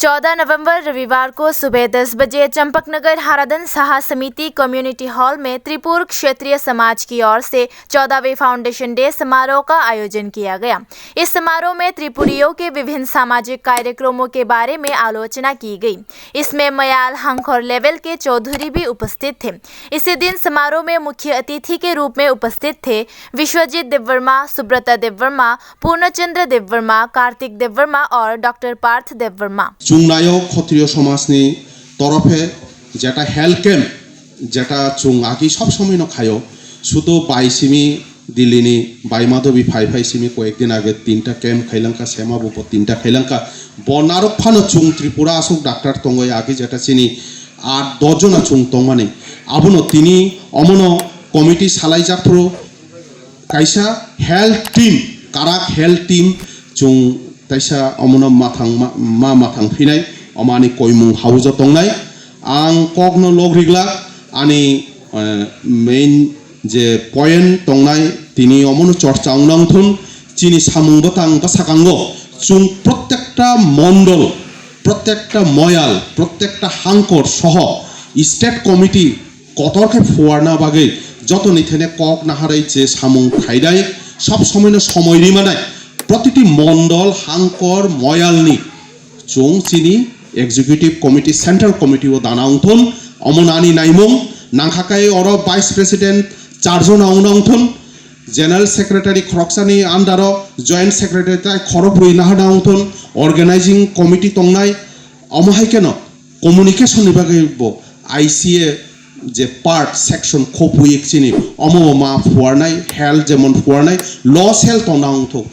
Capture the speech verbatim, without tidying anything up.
चौदह नवंबर रविवार को सुबह दस बजे चंपकनगर हरादन सहा समिति कम्युनिटी हॉल में त्रिपुर क्षेत्रीय समाज की ओर से चौदहवें फाउंडेशन डे समारोह का आयोजन किया गया। इस समारोह में त्रिपुरियों के विभिन्न सामाजिक कार्यक्रमों के बारे में आलोचना की गई। इसमें मयाल हांखोर लेवल के चौधरी भी उपस्थित थे। इसी दिन समारोह में मुख्य अतिथि के रूप में उपस्थित थे विश्वजीत देववर्मा, सुब्रता देववर्मा, पूर्णचंद्र देववर्मा, कार्तिक देववर्मा और doctor Partha Debbarma. Chwng naio Khotriyo somajni torop he jeta health camp, jeta chwng agi sob somoino khaio, sudo bai simi Dillini bai madhobi phai phai simi koyek din age tinta camp khailangkha, sema bupo tinta khailangkha, bo narwk phano chwng Tripura aswk doctor tongwi agi jeta chini aat dos jona chwng tongmani, abono tini omono committee salaijak phuru kaisa health team, karak health team chwng taisa omono mathang ma, ma mathang phinai, omo ani koimung haujo tongnai. Ang kokno log riglak, ani, eh, main je point tongnai, tini omono chorcha wngna wngthun, chini samung bwtang bwsakango chwng protekta mondol, protekta moyal, protekta hangkor soho state committee kotor khe phuarna bagwi jotoni thene kok naharwi je samung khaidai, sob somoino somoi rimanai, protiti mondol, hangkor, moyalni chwng chini executive committee, central committee o dana wngthun, omo nani naimung nangkha kai oro vice president charjona wngna wngthun, general secretary khoroksani under o joint secretary tai khorokbrwi nahana wngthun, organizing committee tongnai, omo hai kheno communication ni bagwi bo I C A je part section khopui chini omo bo ma phuarnai, health jemon phuarnai, lo sel tongna wngthuk.